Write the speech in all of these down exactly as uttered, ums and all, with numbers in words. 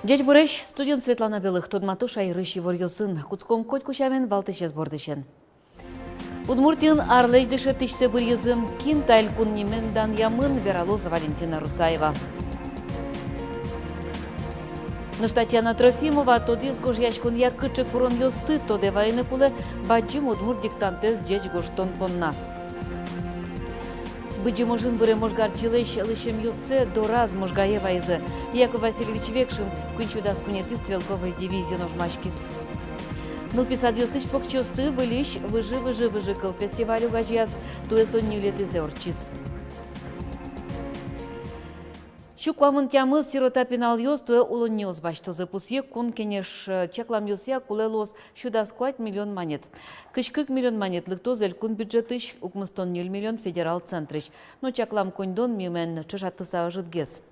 Ӟечбуресь! Студиын Светлана Белых. Тодмато шаерысь иворъёсын. Кутском котьку сямен валтӥсез бордысен. Удмуртиын арлэсь дышетӥсьсэ быръизы. Кин та элькун нимен данъямын, вералоз Валентина Русаева. Нош Татьяна Трофимова тодӥз гожъяськонъя кыӵе куронъёсты. Тодэ вайыны кулэ, бадӟым удмурт диктантэз ӟеч гожтон понна. Быдӟым ожын бырем ожгарчилэсь лысьӧмъёссэ дораз, Можгае, вайизы. Яков Васильевич Векшин куинь сю дас куинетӥ стрелковой дивизиын ожмаськиз. Нылпи садъёсысь покчиосты выльысь «Выжы, выжы, выжыкыл» фестиваль огазеяз. Туэ со ньылетӥзэ ортчиз. Сю куамын тямыс сирота пиналъёс туэ улонниос басьтозы. Пусъе Кун Кенеш. Чакламъёсъя, кулэ луоз сю дас куать миллион манет. Кызь кык миллион манет лыктоз элькун бюджетысь, укмыстон ньыль миллион федерал центрысь. Но чаклам коньдон мимен ӵошатыса ӧжытгес.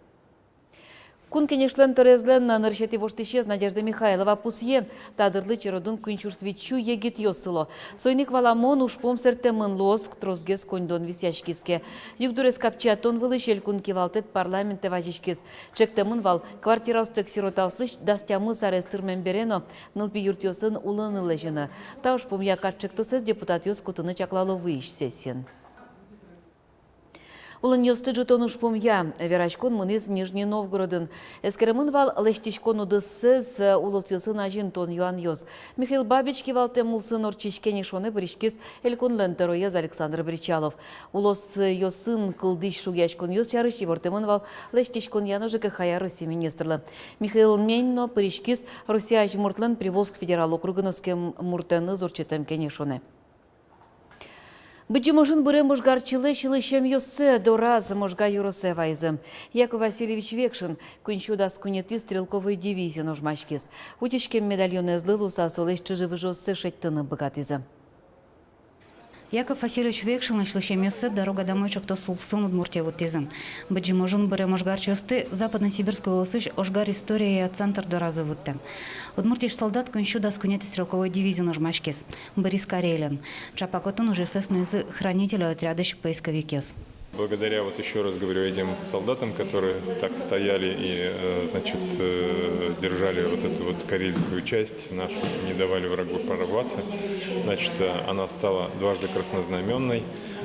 Кун Кенешлэн тӧроезлэн нырысетӥ воштӥсез Надежда Михайлова пусъе: та дырлы черодын куинь сюрс витьсю егитъёс сыло. Соин ик, валамон, ужпум сэрттэмын луоз, тросгес коньдон висъяськиз ке. Югдурез капчиятон вылысь элькун кивалтэт парламентэ вазиськиз. Ӵектэмын вал квартираостэк сиротаослы дас тямыс арес тырмем бере но нылпи юртъёсын улыны лэзьыны. Та ужпумъя катӵектосэз депутатъёс кутыны чаклало вуись сессиын. Улонниосты ӝутон ужпумъя вераськон мынӥз Нижний Новгородын. Эскеремын вал лэсьтӥськон удыссэс, улосъёсын азинтон юанъёс. Михаил Бабич кивалтэм улсын ортчись кенешонэ пыриськиз элькунлэн тӧроез Александр Бречалов. Улосъёсын кылдӥсь шугъяськонъёс сярысь ивортэмын вал лэсьтӥськонъя но ЖКХ-я Россия министрлы. Михаил Мень но пыриськиз Россия азьмуртлэн Приволжск федерал округын оскем муртэныз ортчытэм кенешонэ. Быдӟым ожын бырем ожгарчилэсь лысьӧмъёссэ дораз, Можга ёросэ, вайизы. Яков Васильевич Векшин куинь сю дас куинетӥ стрелковой дивизиын ожмаськиз. Утиськем медальонэзлы луыса солэсь чыжы-выжыоссэ шедьтыны быгатӥзы. Яков Васильевич Векшинлэсь лысьӧмъёссэ «Дорога домой» ӵектос улсын Удмуртие вуттӥзы. Быдӟым ожын бырем ожгарчиосты Западно-Сибирской улосысь ожгар историяя центр доразы вуттэ. Удмуртиысь солдат куинь сю дас куинетӥ стрелковой дивизиын ожмаськиз. Быриз Карелиын. Ӵапак отын ужъёссэс нуизы «Хранители» отрядысь поисковикъёс. Благодаря, вот ещё раз говорю, этим солдатам, которые так стояли и, э, значит, э, держали вот эту вот карельскую часть нашу, не давали врагу прорваться, значит, э, она стала дважды краснознаменной,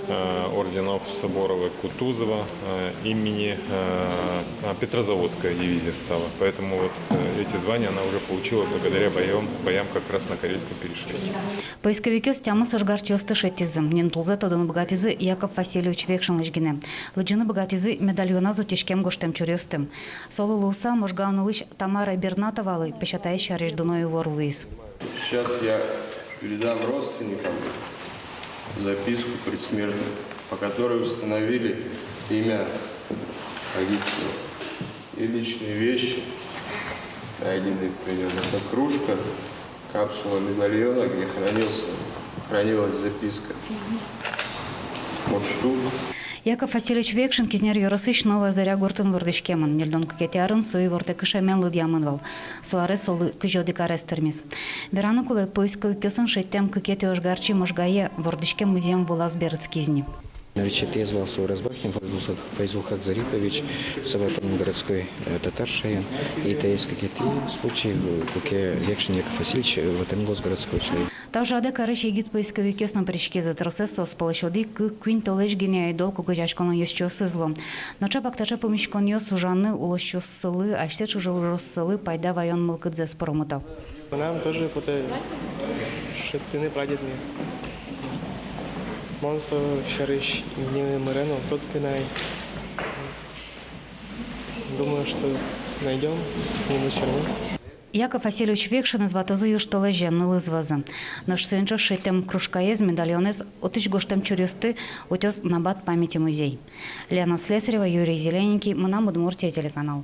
э, орденов Суворова, Кутузова, э, имени, э, а, Петрозаводская дивизия стала. Поэтому вот, э, эти звания она уже получила благодаря боям, боям как раз на Карельском перешейке. Поисковикъёс тямыс ожгарчиосты шедьтӥзы. Нин тулзэ тодыны быгатӥзы Яков Васильевич Векшинлэсь гинэ. Лыдӟыны быгатӥзы медальоназ утиськем гожтэм чуръёсты. Солы луыса Можгаын улӥсь Тамара Бернатовалы песятаез сярысь дуно ивор вуиз. Сейчас я передам родственникам записку предсмертную, по которой установили имя погибшего. И личные вещи, найденные при нём. Это кружка, капсула медальона, где хранился, хранилась записка. Мундштук. Яков Васильевич Векшин Кизнер ёросысь Новая Заря гуртын вордӥськемын. Ньыльдон кыкетӥ арын со ивортэк ышемен лыдъямын вал. Со аре солы кызь одӥг арес тырмиз. Вераны кулэ, поисковикъёсын шедьтэм кыкетӥ ожгарчи Можгае, вордӥськем музъем вылаз берытскиз ни. Нырысетӥез вал со Оразбахтин Файзулхак, Файзулхак Зарипович, со ватэмын городской, э, Татаршаен. И таиз кыкетӥ случай, э, куке Векшин Яков Васильевич, э, ватэмын луоз городской член. Та ужрадэ карись егит поисковикъёс но пыриськизы. Тросэз соос пӧлысь одӥг, кык, куинь толэзь гинэ айдол кугожтӥськонлэн ёзчиосыз луо. Но ӵапак таӵе пумиськонъёс ужаны улосчиоссылы, асьсэ чыжы-выжыоссылы пайда ваён мылкыдзэс пуромытал. Мынам тоже потэ шедьтыны прадедме. Мон со сярысь нимы мырено, тодкынай. Думаю, что найдём нимы всё равно. Яков Васильевич Векшинэз ватозы южтолэзе, нылыз вӧзы. Нош соин ӵош шедьтэм кружкаез, медальонэз, отысь гожтэм чуръёсты утёз «Набат памяти» музей. Лена Слесарева, Юрий Зелененький, «Мынам Удмуртие» телеканал.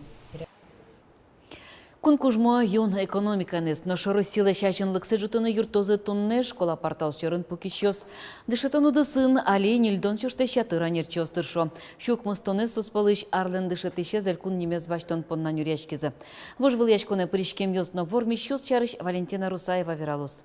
Кун кужмо юн экономиканэз. Нош Россилэсь азинлыксэ ӝутыны юрттозы туннэ школа партаос сьӧрын пукисьёс. Дышетон удысын али ньыльдон сюрслэсь ятыр ӧнерчиос тыршо. Сю укмыстонэз соос пӧлысь арлэн дышетӥсез элькун нимез басьтон понна нюръяськизы. Вожвылъяськонэ пыриськемъёс но вормисьёс сярысь Валентина Русаева вералоз.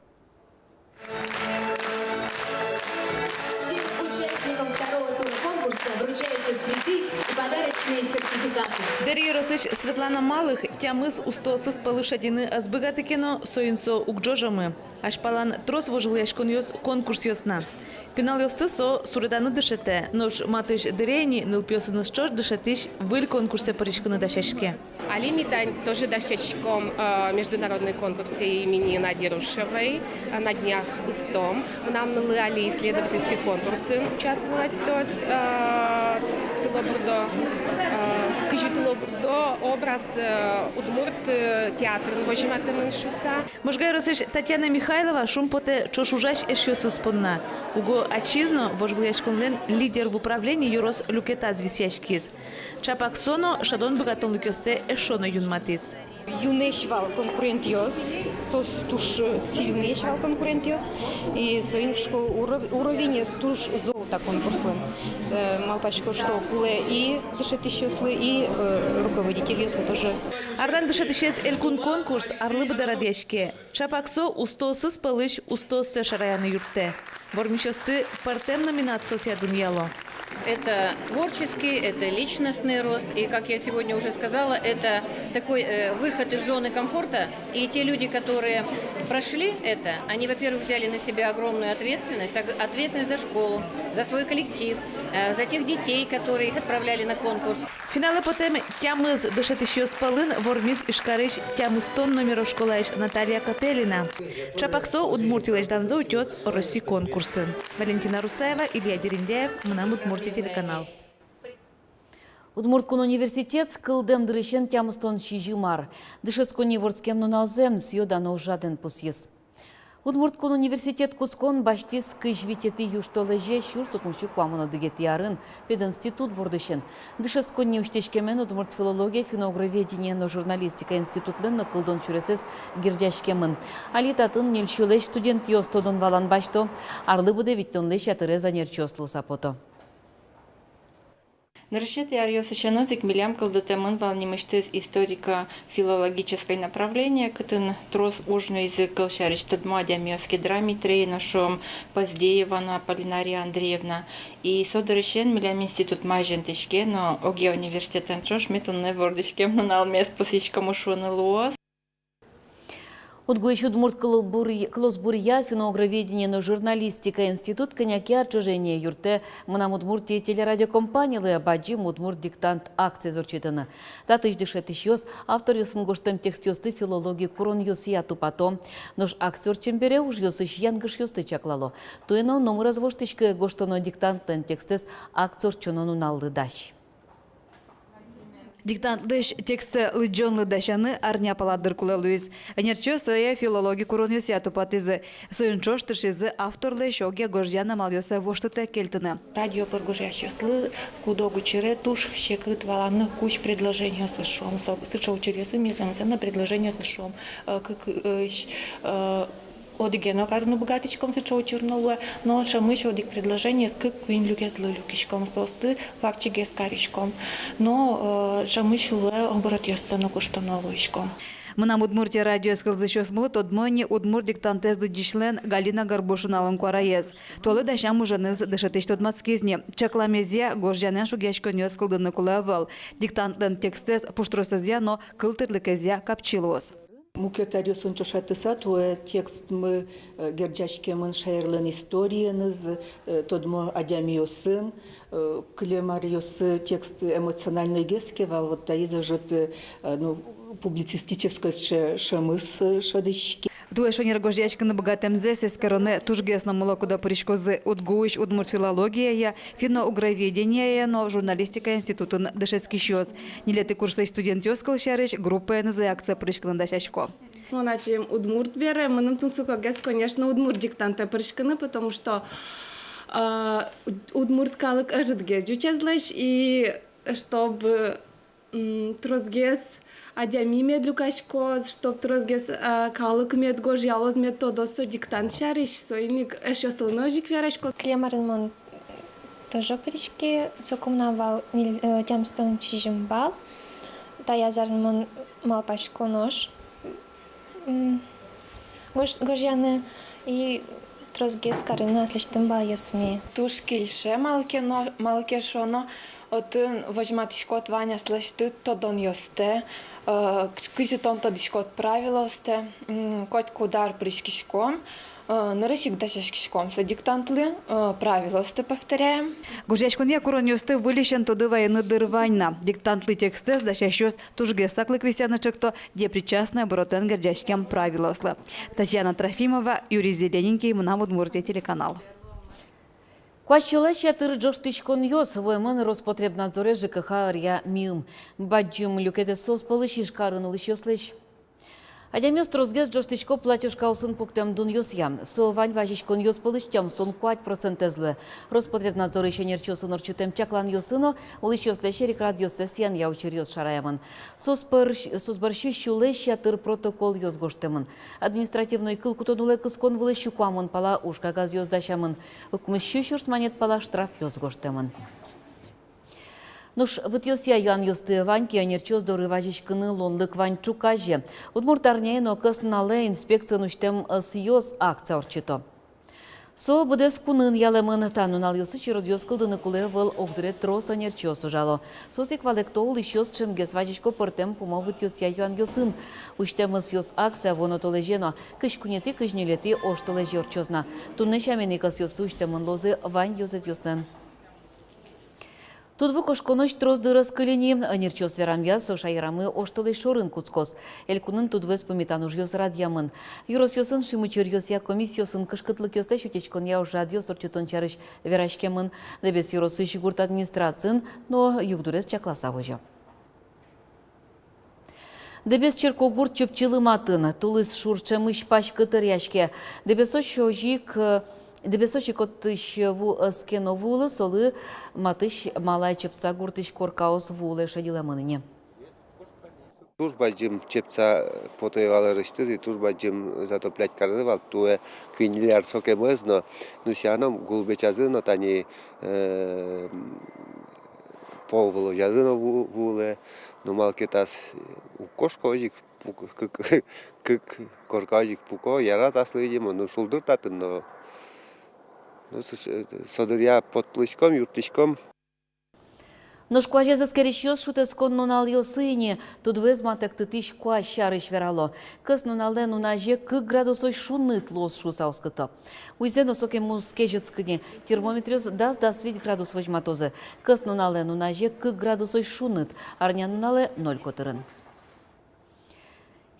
Всем участникам второго тура конкурса вручаются цветы и подарочные Сертификаты. Дэри ёросысь Светлана Малых тямыс устоосыз пӧлы шедьыны ӧз быгаты ке но, соин со уг ӝожомы. Азьпалан трос вожвылъяськонъёс, конкурсъёс на. Пиналъёсты со суреданы дышетэ, нош матысь дыре ини нылпиосыныз ӵош дышетӥсь выль конкурсэ пыриськыны дасяське. Али ми тань тоже дасяськом, э, международный конкурс имени Нади Рушевой, э, на днях ыстом. Мынам нылы али исследовательский конкурсын участвовать кароз, э, тылобурдо, э, кызьы тылобурдо образ, э, удмурт, э, театрын возьматэмын шуыса. Можга ёросысь Татьяна Михайлова шумпотэ ӵош ужась эшъёсыз понна. Уго ачиз но вожвылъяськонлэн «Лидер в управлении» ёрос люкетаз висъяськиз. Ӵапак со но шӧдон-быгатонлыкъёссэ эшшо но юнматӥз. Юнэсь вал конкурентъёс, соос туж, э, сильныесь вал конкурентъёс. И соин ик шуисько, уров-, уровенез туж зол та конкурслэн. Э, малпасько, что кулэ и дышетӥсьёслы, и, э, руководительёслы тоже. Арлэн дышетӥсез элькун конкурс арлы быдэ радъяське. Ӵапак со устоосыз пӧлысь устооссэ шараяны юрттэ. Вормисьёсты пӧртэм номинациосъя дунъяло. Это творческий, это личностный рост. И, как я сегодня уже сказала, это такой, э, выход из зоны комфорта. И те люди, которые прошли это, они, во-первых, взяли на себя огромную ответственность, ог-, ответственность за школу, за свой коллектив, э, за тех детей, которые их отправляли на конкурс. Финалэ потэм тямыс дышетӥсьёс пӧлын вормиз Ижкарысь тямыстон номеро школаысь Наталья Котелина. Ӵапак со Удмуртилэсь данзэ утёз Росси конкурсын. Валентина Русаева, Илья Дерендяев, «Мынам Удмуртие» телеканал. Удмурт кун университет кылдэм дырысен тямыстон сизьым ар. Дышетсконни вордскем нуналзэ сӥё-дано ужрадэн пусйиз. Удмурт кун университет кутскон басьтӥз кызь витетӥ южтолэзе сюрс укмыссю куамын одӥгетӥ арын пединститут бордысен. Дышетсконни усьтӥськемен удмурт филология, финно-угроведение но журналистика институтлэн но кылдон сюресэз герӟаськемын. Али татын ньыль сюлэсь студентъёс тодон-валан басьто. Арлы быдэ витьтонлэсь ятырез ӧнерчиос луыса пото. Нырысетӥ аръёсысеныз ик милям кылдытэмын вал нимысьтыз историко-филологической направление, кытын трос уж нуизы, кылсярысь, тодмо адямиос: Кедра Митрей но, шуом, Поздеева но Аполлинария Андреевна. И со дырысен милям институт ма ӟинтӥське, но огъя университетэн ӵош ми туннэ вордӥськем нуналмес пусйиськом, шуыны луоз. УдГУысь удмурт кылбур-, кылосбуръя, финно-угроведение но журналистика институт кӧня ке ар ӵоже ини юрттэ «Мынам Удмуртие» телерадиокомпанилы бадӟым удмурт диктант акциез ортчытыны. Татысь дышетӥсьёс авторъёсын гожтэм текстъёсты филологи куронъёсъя тупато. Нош акци ортчем бере ужъёсысь янгышъёсты чаклало. Туэ но номыр ӧз воштӥськы гожтоно диктантлэн текстэз акци ортчоно нуналлы дась. Диктантлэсь текстсэ лыдӟонлы дасяны арня пала дыр кулэ луиз. Ӧнерчиос сое филологи куронъёсъя тупатӥзы. Соин ӵош тыршизы авторлэсь огъя гожъян амалъёссэ воштытэк кельтыны. Радио пыр гожъясьёслы куд-ог учыре туж секыт валаны кузь предложениосыз, шуом, со, сыӵе учыръёсы ми зэмзэ но предложениосыз, шуом, э, кык, э, сь-, э, одӥгез но карыны быгатӥськом, сыӵе учыр но луэ, но ӵемысь одӥг предложениез кык-куинь люкетлы люкиськом, соосты вакчигес кариськом, но, э, ӵемысь луэ оборотъёссэ но куштоно луиськом. «Мынам Удмуртие» радиоез кылзӥсьёсмылы тодмо ини удмурт диктантэз лыдӟисьлэн Галина Горбушиналэн куараез. Толэзь дасям уженыз дышетӥсь тодматскиз ни: чакламезъя, гожъянэн шугъяськонъёс кылдыны кулэ ӧвӧл. Диктантлэн текстэз пуштросэзъя но кылтырлыкезъя капчи луоз. Мукет аръёсын ӵошатыса, туэ текстмы, э, герӟаськемын шаерлэн историеныз, э, тодмо адямиосын, э, кылем аръёсы текст эмоциональнойгес ке вал, вот таиз ӧжыт, э, ну, публицистической ше-, шӧмыз, э, шӧдӥське. Туэ шонер гожъяськыны быгатэмзэс эскеронэ тужгес но мылокыдо пыриськозы УдГУысь удмурт филологияя, финно-угроведенияя но журналистика институтын дышетскисьёс. Ньылетӥ курсысь студентъёс, кылсярысь, группаенызы акцие пыриськыны дасясько. Мон ачим удмурт бере, мыным тунсыкогес, конечно, удмурт диктантэ пыриськыны, потому что, а, удмурт калык ӧжытгес ӟучезлэсь, и чтобы, м, тросгес адями мед люкаськоз, чтоб тросгес, а, калык мед гожъялоз, мед тодоз со диктант сярысь, соин ик эшъёслы но озьы ик верасько. Кылем арын мон тоже пыриськи, соку мынам вал ньыль-, э, тямыстон сизьым балл. Таяз арын мон малпасько нош, м, гож-, гожъяны и тросгес карыны аслэсьтым баллъёсме. Туж кельше, малы ке но, малы ке шуоно, Отын возьматӥськод вань аслэсьтыд тодонъёстэ, э, кызьы тон тодӥськод правилоостэ, м, котькуд ар пыриськиськом, э, нырысь ик дасяськиськом со диктантлы, э, правилоосты повторяем. Гожъяськонъя куронъёсты выльысен тодэ вайыны дыр вань на. Диктантлы текстэз дасясьёс тужгес саклык висъяны чекто, депричастной оборотэн герӟаськем правилоослы. Татьяна Трофимова, Юрий Зелененький, «Мынам Удмуртие» телеканал. Куазь сюлэсь ятыр ӝожтӥськонъёс вуэмын Роспотребнадзоре ЖКХ ӧръя миым. Бадӟым люкетэз соос пӧлысь Ижкарын улӥсьёслэсь. Адямиос тросгес ӝожтӥсько платёжкаосын пуктэм дунъёсъя. Со вань вазиськонъёс пӧлысь тямыстон куать процентэз луэ. Роспотребнадзорысь ӧнерчиосын ортчытэм чакланъёсын но улӥсьёслэсь эрикрадъёссэс тӥянъя учыръёс шараямын. Соос бӧр-, соос бӧрсьы сюлэсь ятыр протоколъёс гожтэмын. Административной кыл кутон улэ кыскон вылысь сю куамын пала ужкагазъёс дасямын, укмыс сю сюрс манет пала штрафъёс гожтэмын. Нош вытъёсъя юанъёсты вань ке, ӧнерчиос доры вазиськыны луонлык вань ӵуказе. Удмурт арняе но кӧснуналэ инспекциын усьтэм ӧсъёс акция ортчыто. Со быдэс кунын ялэмын. Та нуналъёсы черодъёс кылдыны кулэ ӧвӧл, огдыре трос ӧнерчиос ужало. Соос ик валэкто, улӥсьёс ӵемгес вазисько пӧртэм пумо вытъёсъя юанъёсын. Усьтэм ӧсъёс акция вуоно толэзе но, кызь куинетӥ, кызь ньылетӥ оштолэзе ортчоз на. Туннэ сямен ик ӧсъёссы усьтэмын луозы вань ёзэтъёслэн. Тудву кошконозь трос дыр ӧз кыльы ни. Ӧнерчиос верамъя, со шаерамы оштолэзь шорын кутскоз. Элькунын тудвуэз пумитан ужъёс радъямын. Ёросъёсын шимучыръёсъя комиссиосын кышкытлыкъёслэсь утиськонъя ужрадъёс ортчытон сярысь вераськемын. Дэбес ёросысь гурт администрациын но югдурез чакласа возё. Дэбес черкогурт Чупчилы матын. Тулыс шур ӵемысь паськыт ӧръяське. Дэбесозь озьы ик, э, Дэбесозь ик отысь ву ӧз ке но вуылы, солы матысь Малая Чепца гуртысь коркаос ву улэ шедьылэмын ини. Туж бадӟым Чепца потэ вал ӧрысьтыз, и туж бадӟым затоплять карыны вал, туэ куинь миллиард сокем ӧз но, ну, сяно, гулбечазы но, тани, э, пол выложазы но ву-, вуылэ, но малы ке тас уг кошко озьы ик. Пук-, кык, кык корка озьы ик пуко, ярат аслы, видимо, ну, шулдыр татын но. Ну, со, со дыръя поттылӥськом, юрттӥськом. Нош куазез эскерисьёс шутэтскон нуналъёсы ини тудвуэз матэктытӥсь куазь сярысь верало. Кӧснуналэ нуназе кык градусозь шуныт луоз шуыса оскыто. Уйзэ но сокем уз кезьытскы ни, термометръёс дас-дас вить градус возьматозы. Кӧснуналэ нуназе кык градусозь шуныт, арнянуналэ ноль котырын.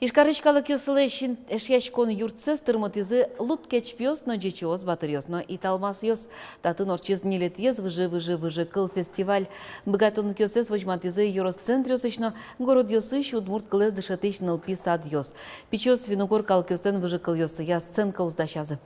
Ижкарысь калыкъёслэсь эшъяськон юртсэс тырмытӥзы лудкечпиос но, ӟечыос, батыръёс но италмасъёс. Татын ортчиз ньылетӥез «Выжы-выжы-выжыкыл» фестиваль. Быгатонлыкъёссэс возьматӥзы ёрос центръёсысь но городъёсысь удмурт кылэз дышетӥсь нылпи садъёс. Пичиос финн-угор калыкъёслэн выжыкылъёссыя сценкаос дасязы.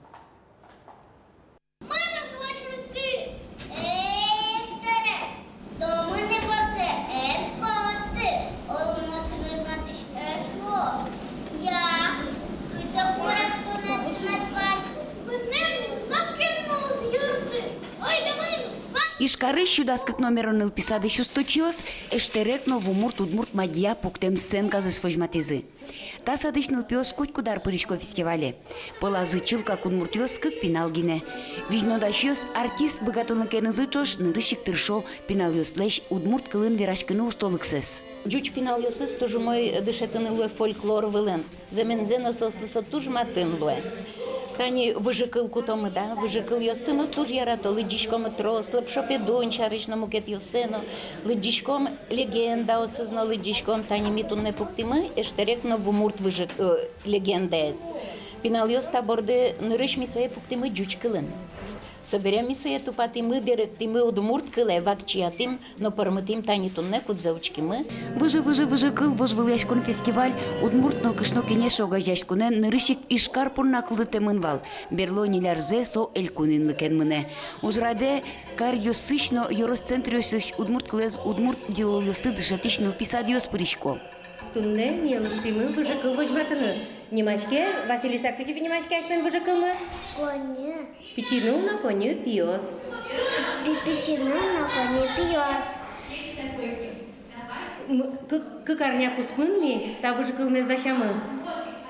Ижкарысь сю дас кык номеро нылпи садысь усточиос эштэрек но вумурт удмурт мадья пуктэм сценказэс возьматӥзы. Та садысь нылпиос котькуд ар пырисько фестивале. Пӧлазы чылкак удмуртъёс, кык пинал гинэ. Визьнодасьёс артист быгатонлыкенызы ӵош нырысь ик тыршо пиналъёслэсь удмурт кылын вераськыны устолыксэс. Ӟуч пиналъёсыз туж умой дышетыны луэ фольклор вылын. Зэмзэ но соослы со туж матын луэ. Тани выжыкыл кутомы, да, выжыкылъёсты но туж ярато, лыдӟиськомы трос, Лопшо Педунь сярысь но, мукетъёссэ но, лыдӟиськом легендаосыз но, лыдӟиськом, тани ми туннэ пуктӥмы эштэрек но вумурт выжы-, э, легендаез. Пиналъёс та борды, нырысь ми сое пуктӥмы ӟуч кылын. Собере ми сое тупатӥмы, берыктӥмы удмурт кылэ, вакчиятӥм но пӧрмытӥм тани туннэ, кудзэ учкимы. «Выжы-выжы-выжыкыл» вожвылъяськон фестиваль Удмурт нылкышно кенеш огазеяськонэн нырысь ик Ижкар понна кылдытэмын вал. Берло ньыль арзэ со элькун инлыкен мынэ. Ужрадэ каръёсысь но ёрос центръёсысь удмурт кылэз, удмурт йылолъёсты дышетӥсь нылпи садъёс пырисько. Туннэ ми лыктӥмы выжыкыл возьматыны. Нимаське, Василиса, кызьы нимаське асьмелэн выжыкылмы? Коньы. Пичи ныл но коньы пиос. Пи-, пичи ныл но коньы пиос. М, кык, кык арня куспын ми та выжыкылмес дасямы.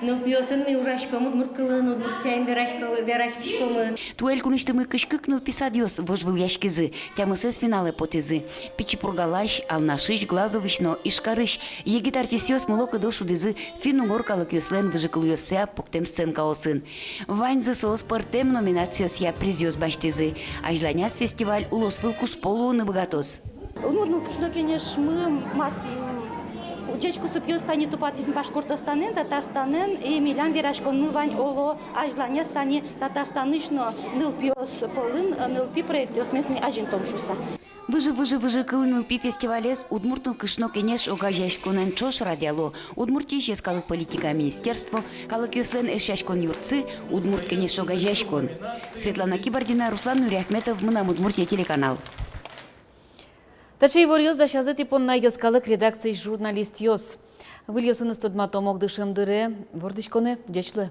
Нылпиосын ми ужаськом удмурт кылын, удмурт сямен верасько-, вераськиськомы. Туэ элькунысьтымы кызь кык нылпи садъёс вожвылъяськизы, тямысэз финалэ потӥзы. Пичи Пургалась, Алнашысь, Глазовысь но Ижкарысь егит артистъёс мылокыдо шудӥзы финн-угор калыкъёслэн выжыкылъёссыя пуктэм сценкаосын. Ваньзы соос пӧртэм номинациосъя призъёс басьтӥзы. Азьланяз фестиваль улосвыл куспо луыны быгатоз. Удмурт нылкышно кенешмы мат-, м, ӟеч кусыпъёс тани тупатӥзы Башкортостанэн, Татарстанэн, и милям вераськонмы вань, оло, азьланяз тани Татарстанысь но нылпиос пӧлын, э, нылпи проектъёсмес ми азинтом шуыса. «Выжы, выжы, выжыкыл» нылпи фестивалез Удмурт нылкышно кенеш огазеяськонэн ӵош радъяло Удмуртиысь йӧскалык политикая министерство, Калыкъёслэн эшъяськон юртсы, Удмурт кенеш огазеяськон. Светлана Кибардина, Руслан Нуриахметов, «Мынам Удмуртие» телеканал. Таӵе иворъёс дасязы тӥ понна йӧскалык редакциысь журналистъёс. Выльёсыныз тодматом огдышем дыре вордӥськоны. Ӟеч луэ.